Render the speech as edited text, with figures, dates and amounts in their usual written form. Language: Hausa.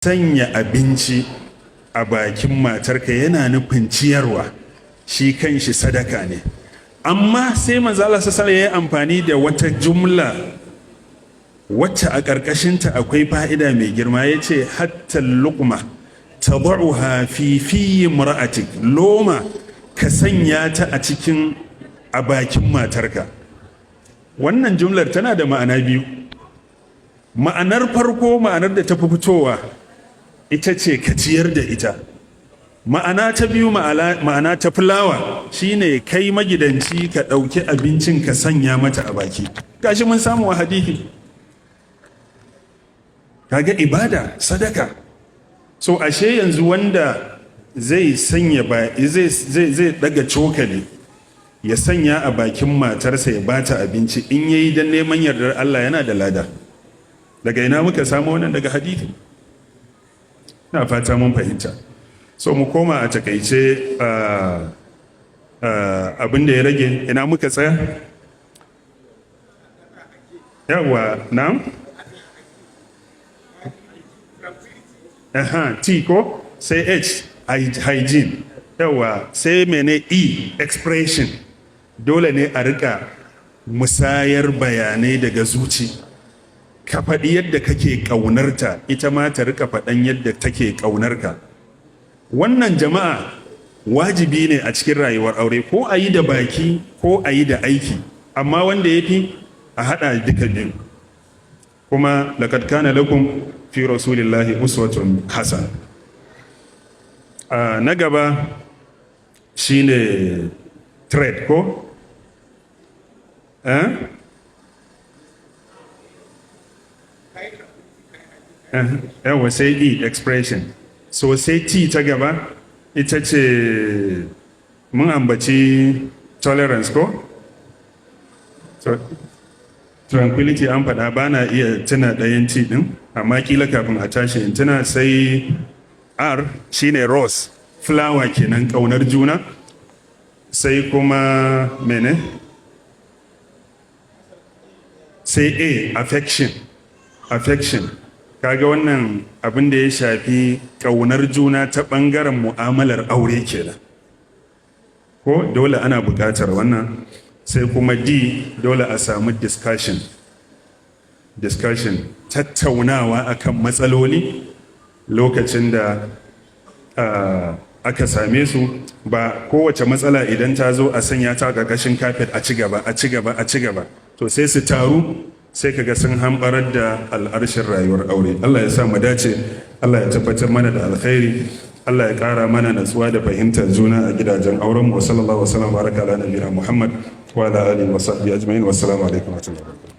Sanya abinci a bakin matarka yana nufin ciyarwa, shi kanshi sadaka ne. Amma sai manzo Allah sallallahu ya yi amfani da wata jumla wacce a ƙarƙashinta akwai fa'ida mai girma. Ya ce, "Hatta luqma tad'uha fi fi imra'atik." Loma ka sanya ta a cikin a bakin matarka. Wannan jumlar tana da ma'ana biyu. Ma'anar farko, ma'anar da ta fi fitowa, ita ce ka ciyar da ita. Ma'ana ta biyu, ma'ana ta fulawa, shine kai magidanci ka ɗauki abincin ka sanya mata a baki. Gashi mun samu a hadithi. Kaga ibada, sadaka. So ashe yanzu wanda zai sanya ba zai daga cokali ya sanya a bakin matarsa ya bata abinci, in yayi dan neman yardar Allah, yana da lada. Daga ina muka samu wannan? Daga hadithi. Ina fata mun fahimta. So mu koma a takaice abin da ya rage. Ina muka tsaya? Yawa, na'am. Aha, T ko? Sai H, hygiene. Yawa, sai mene? E, expression. Dole ne a rika musayar bayanai daga zuci. Ka faɗi yadda kake ƙaunarta, ita ma ta rika faɗan yadda take ƙaunarka. Wannan, jama'a, wajibi ne a cikin rayuwar aure, ko a yi da baki ko a yi da aiki, amma wanda ya fi a haɗa duka biyu. Kuma laqad kana lakum fi rasulillahi uswatun hasan. Na gaba shine trade ko eh? Yawa, sai E, expression. So sai T ta gaba, ita ce mun ambaci tolerance ko? So, tranquility an faɗa. Ba na iya tuna ɗayan T ɗin, amma kila kafin a tashi in tuna. Sai R, shine rose, flower kenan, ƙaunar juna. Sai kuma mene? Sai A, affection. Affection, kaga wannan abin da ya shafi ƙaunar juna ta ɓangaren mu'amalar aure kenan ko? Dole ana buƙatar wannan. Sai kuma D, dole a samu discussion. Discussion, tattaunawa akan matsaloli lokacin da aka same su. Ba kowace matsala idan ta zo a sanya ta a ƙarƙashin kafet, a ci gaba, a ci gaba, a ci gaba. To sai su taru, sai kaga sun hambarar da al'arshin rayuwar aure. Allah ya sa mu dace, Allah ya tabbatar mana da alkhairi, Allah ya ƙara mana natsuwa da fahimtar juna a gidajen auren mu. Sallallahu alaihi wasallam, baraka ala nabiyina Muhammad wa ala alihi wa sahbihi ajma'in. Wassalamu alaikum wa rahmatullahi.